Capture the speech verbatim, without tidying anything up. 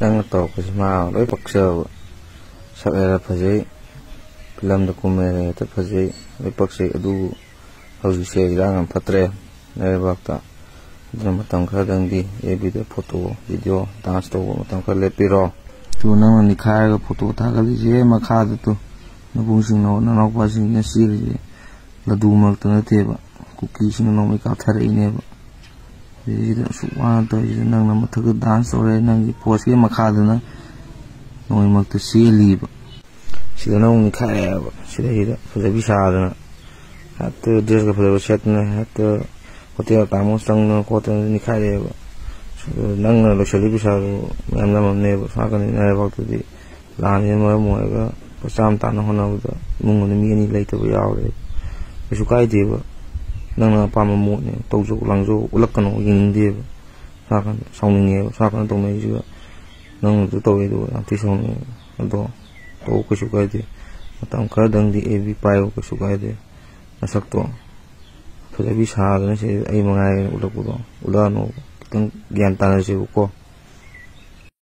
ꯅꯪꯅ ꯇꯧꯔꯛꯄꯁꯤ ꯃꯥ ꯂꯣꯏ ꯄꯛꯆꯕ꯫ ꯁꯛ ꯍꯥꯏꯔ ꯐꯖꯩ, ꯐꯤꯂꯝꯗ ꯀꯨꯝꯃꯦ ꯍꯥꯏꯔ ꯍꯦꯛꯇ ꯐꯖꯩ, ꯂꯣꯏ ꯄꯛꯆꯩ꯫ ꯑꯗꯨꯕꯨ ꯍꯧꯖꯤꯛꯁꯦ ꯏꯔꯥꯡ ꯌꯥꯝ ꯐꯠꯇ꯭ꯔꯦ ꯂꯩꯕꯥꯛꯇ꯫ ꯑꯗꯨꯅ ꯃꯇꯝ ꯈꯔꯗꯪꯗꯤ ꯑꯦꯐ ꯕꯤꯗ ꯐꯣꯇꯣ, ꯚꯤꯗꯤꯑꯣ, ꯗꯥꯟꯁ ꯇꯧꯕ ꯃꯇꯝ ꯈꯔ ꯂꯦꯞꯄꯤꯔꯣ꯫ ꯇꯨ ꯅꯪꯅ ꯅꯤꯈꯥꯏꯔꯒ ꯐꯣꯇꯣ ꯊꯥꯒꯠꯂꯤꯁꯦ ꯃꯈꯥꯗ ꯇꯨ ꯅꯕꯨꯡꯁꯤꯡꯅ, ꯅꯅꯥꯎꯄꯥꯁꯤꯡꯅ ꯆꯦꯜꯂꯤꯁꯦ ꯂꯗꯨ ꯃꯔꯛꯇ ꯅꯠꯇꯦꯕ, ꯀꯨꯀꯤꯁꯤꯡꯅ ꯅꯣꯡꯃꯩ ꯀꯥꯞꯊꯔꯛꯏꯅꯦꯕ꯫ ꯁꯤꯗ ꯑꯁꯨꯛ ꯋꯥꯅ ꯇꯧꯔꯤꯁꯤꯗ ꯅꯪꯅ ꯃꯊꯛꯇ ꯗꯥꯟꯁ ꯇꯧꯔꯦ, ꯅꯪꯒꯤ ꯄꯣꯁꯀꯤ ꯃꯈꯥꯗꯅ ꯅꯣꯡꯃꯩꯃꯛꯇ ꯆꯦꯜꯂꯤꯕ꯫ ꯁꯤꯗ ꯅꯪ ꯅꯤꯈꯥꯏꯔꯛꯑꯦꯕ꯫ ꯁꯤꯗꯩꯁꯤꯗ ꯐꯖꯕꯤ ꯁꯥꯗꯅ ꯍꯦꯛꯇ ꯗ꯭ꯔꯦꯁꯀ ꯐꯖꯕ ꯁꯦꯠꯇꯅ ꯍꯦꯛꯇ ꯍꯣꯇꯦꯜ ꯑꯇꯥꯡꯕ ꯆꯪꯗꯅ ꯈꯣꯠꯇꯅ ꯅꯤꯈꯥꯏꯔꯛꯑꯦꯕ꯫ ꯑꯗꯨ ꯅꯪꯅ ꯂꯣꯏꯁꯤꯜꯂꯤ ꯄꯩꯁꯥꯗꯨ ꯃꯌꯥꯝ ꯅꯝꯃꯝꯅꯦꯕ꯫ ꯁꯣꯝ ꯅꯥꯀꯟꯗ ꯏꯔꯥꯡ ꯂꯩꯕꯥꯛꯇꯨꯗꯤ ꯂꯥꯟꯁꯤꯅ ꯃꯔꯝ ꯑꯣꯏꯔꯒ ꯂꯨꯄꯥ ꯆꯥꯝꯃ ꯇꯥꯟꯅ ꯍꯣꯠꯅꯕꯗ ꯏꯃꯨꯡ ꯃꯅꯨꯡ ꯃꯤ ꯑꯅꯤ ꯂꯩꯇꯕ ꯌꯥꯎꯔꯦ꯫ ꯀꯩꯁꯨ ꯀꯥꯏꯗꯦꯕ, ꯅꯪꯅ ꯑꯄꯥꯝꯕ ꯃꯣꯠꯅꯦ, ꯇꯧꯖꯧ ꯂꯥꯡꯖꯧ, ꯎꯠꯂꯛꯀꯅꯣ, ꯌꯦꯡꯅꯤꯡꯗꯦꯕ꯫ ꯁꯣꯝ ꯅꯥꯀꯟꯗ ꯁꯥꯎꯅꯤꯡꯉꯦꯕ, ꯁꯣꯝ ꯅꯥꯀꯟꯗ ꯇꯧꯅꯔꯤꯁꯤꯒ꯫ ꯅꯪꯅꯁꯨ ꯇꯧꯋꯦ ꯑꯗꯨꯒ ꯌꯥꯝ ꯊꯤ ꯁꯥꯎꯅꯤꯡꯉꯦ꯫ ꯑꯗꯣ ꯇꯧ, ꯀꯩꯁꯨ ꯀꯥꯏꯗꯦ꯫ ꯃꯇꯝ ꯈꯔꯗꯪꯗꯤ ꯑꯦꯐ ꯕꯤ ꯄꯥꯏꯌꯨ, ꯀꯩꯁꯨ ꯀꯥꯏꯗꯦ꯫ ꯅꯁꯛꯇꯣ ꯐꯖꯕꯤ ꯁꯥꯗꯅ ꯁꯤ ꯑꯩ ꯃꯉꯥꯏ ꯎꯠꯂꯛꯄꯗꯣ ꯎꯠꯂꯛꯑꯅꯣ꯫ ꯈꯤꯇꯪ ꯒ꯭ꯌꯥꯟ ꯇꯥꯅꯁꯦꯕꯀꯣ꯫